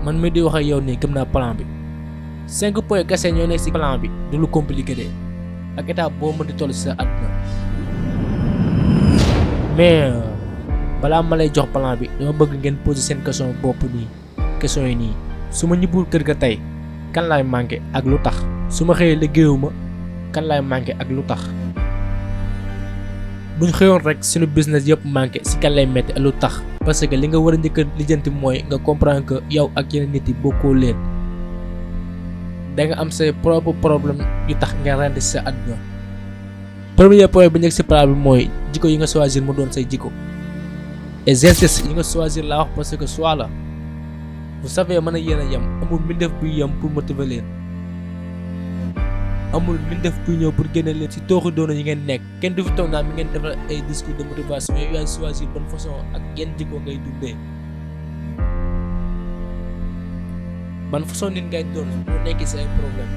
man mi di wax ak yow nii gëm naa plan bi 5 points kese ñoo nekk si plan bi du lu compliqué de ak état boo mën di toll si sa àdduna mais balaa ma lay jox plan bi dama bëgg ngeen poser seen question bopp nii question yi nii su ma ñibbul kër ga tey kan laay manqué ak lu tax su ma xëyee liggéeyuma kan laay manqué ak lu tax buñ xëyoon rek suñu business yëpp manqué si kan lay metti ak lu tax parce que li nga war a njëkk a lijjanti mooy nga comprendre que yow ak yeneen nit yi bokkoo leen da nga am say propre problème yu tax nga rend sa àdduna premier point bi njëkk si plan bi mooy jikko yi nga choisir mu doon say jikko et gestes yi nga choisir laa wax parce que soit la vous savez mën a yéen a yem amul mbindeef buy yem pour motiver leen amul mbindeef buy ñëw pour génne leen si tooxi doona yi ngeen nekk kenn du fi toog naa mi ngeen defal ay discours de motivation yooyu yaay choisir bonne façon ak yenn jikko ngay dundee ban façon nit ngay doon boo nekkee si ay problème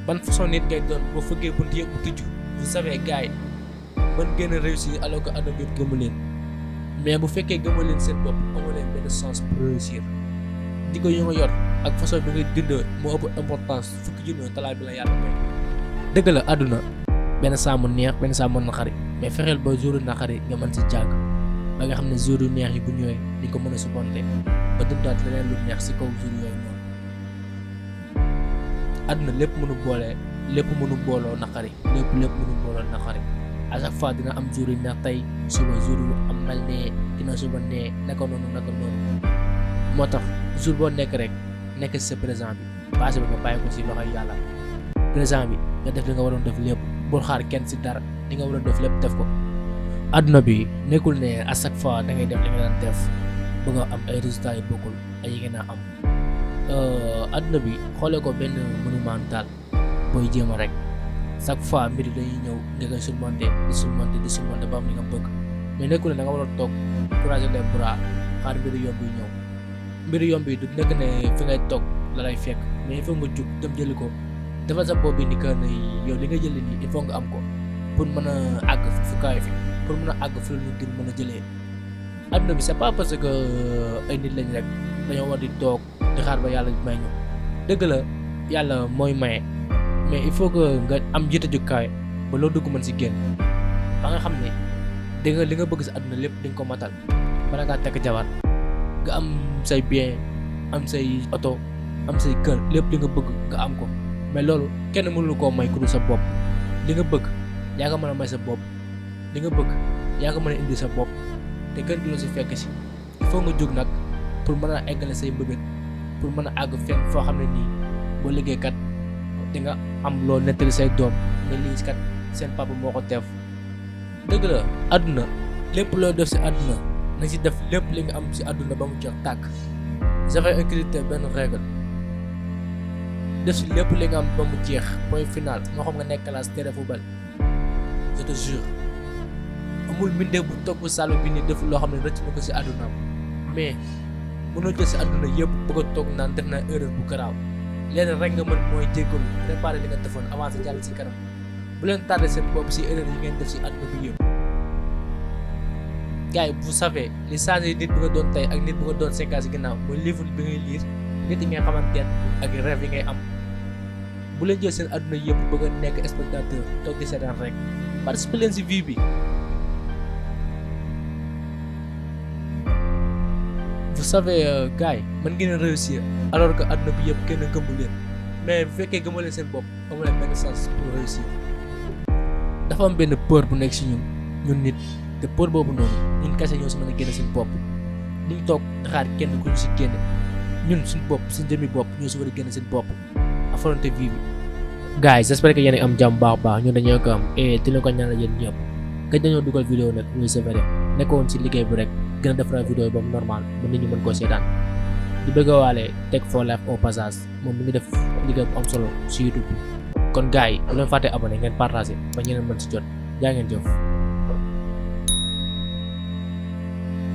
ban façon nit ngay doon boo fëggee bunt yëpp bu tëju vous savez gars yi mën gën a réussir alors que àdduna bi gëmu leen mais bu fekkee gëmu leen seen bopp amu leen benn chance pour réussir jikko yu nga yor ak façon bi ngay dundee moo ëpp importance fukki junni talaay bi la yàlla may dëgg la àdduna benn saa mu neex benn saa mu naqari mais fexeel ba jour naqari nga mën si jàng ba nga xam ne jour yu neex yi bu ñëwee di ko mën a supporter ba dundaat leneen lu neex si kaw jour yooyu noonu àdduna lépp mënu boole lépp mënu booloo naqari lépp mënu booloo naqari à chaque fois dina am jour yu neex tey suba jour yu am nal nee dina suba nee naka noonu moo tax jour boo nekk rek nekk si sa présent bi passé bi nga bàyyi ko si loxoy yàlla présent bi nga def li nga waroon def lépp bul xaar kenn si dara li nga waroon def lépp def ko àdduna bi nekkul ne à chaque fois da ngay def li nga daan def ba nga am ay résultats yu bokkul ay yi ngeen a am àdduna bi xoolee ko benn monumental booy jéem a rek chaque fois mbir yi dañuy ñëw nga koy surmonter ba am li nga bëgg mais nekkul ne da nga war a toog croiser les bras xaar mbiru yomb yi ñëw mbiru yomb yi du nekk ne fi ngay toog la lay fekk mais il faut nga jug dem jëli ko defal sa bopp bi ni que ne yow li nga jëli nii il faut nga am ko pour mën a àgg fu kaay fi pour mën a àgg fu la nit mën a jëlee àdduna bi c'est pas parce que ay nit lañ rek dañoo war di toog di xaar ba yàlla may ñu dëgg la yàlla mooy maye mais il faut que nga am jiite jukaay ba loo dugg mën si génn ba nga xam ne di nga li nga bëgg si àdduna lépp di nga ko matal bala ngaa tekk jabar nga am say bien am say oto am say kër lépp li nga bëgg nga am ko mais loolu kenn mënul koo may ku dul sa bopp li nga bëgg yaa nga mën a may sa bopp li nga bëgg yaa nga mën a indi sa bopp te kenn du la si fekk si il faut nga jóg nag pour mën a eggale say mbëbët pour mën a àgg fenn foo xam ne nii boo liggéey kat di nga am loo nettali say doom ne lii kat seen papa moo ko teef dëgg la àdduna lépp loo def si àdduna na si def lépp li nga am si àdduna ba mu jeex tàkk j'avais écrit benn règle def si lépp li nga am ba mu jeex point final moo xam nga nekk classe terrain football je te jure amul mbindeef bu toog bu salle bi ni def loo xam ne rëcc na ko si àddunaam mais mënoo jël si àdduna yëpp bëgg a toog naan def naa erreur bu garaaw leen rek nga mën mooy jéggalu préparer li nga defoon avancé jàll si kanam bu leen tardé seen bopp si erreur yi ngeen def si àdduna bi yëpp gars yi vous savez li changé nit bi nga doon tey ak nit bi nga doon 5 ans si ginnaaw mooy livre bi ngay lire nit yi ngay xamante ak rêve yi ngay am bu leen jël seen àdduna yëpp bëgg a nekk spectateur toog di seetaan rek participer leen si vie bi vous savez gars yi mën ngeen a réussir alors que àdduna bi yëpp kenn gëmu leen mais bu fekkee gëmu leen seen bopp amu leen benn chance pour réussir dafa am benn peur bu nekk si ñun nit te peur boobu noonu ñun kese ñoo si mën a génne seen bopp duñ toog di xaar kenn ku ñu si génne ñun suñu bopp suñu jëmmi bopp ñoo si war a génne seen bopp affronter vie bi. gars yi j'espère que yéen a am jàmm baax ñun dañoo ko am et di leen ko ñaanal yéen ñëpp gëj dañoo dugal vidéo nag muy c'est vrai nekkoon si liggéey bi rek gën a defaraat vidéo yi ba mu normal ba nit ñi mën koo seetaan di bëgg a waale Tech for Life au passage moom mi ngi def liggéey bu am solo si YouTube bi kon gars yi bu leen fàtte abonné ngeen partagé ba ñeneen mën si jot jaa ngeen jëf.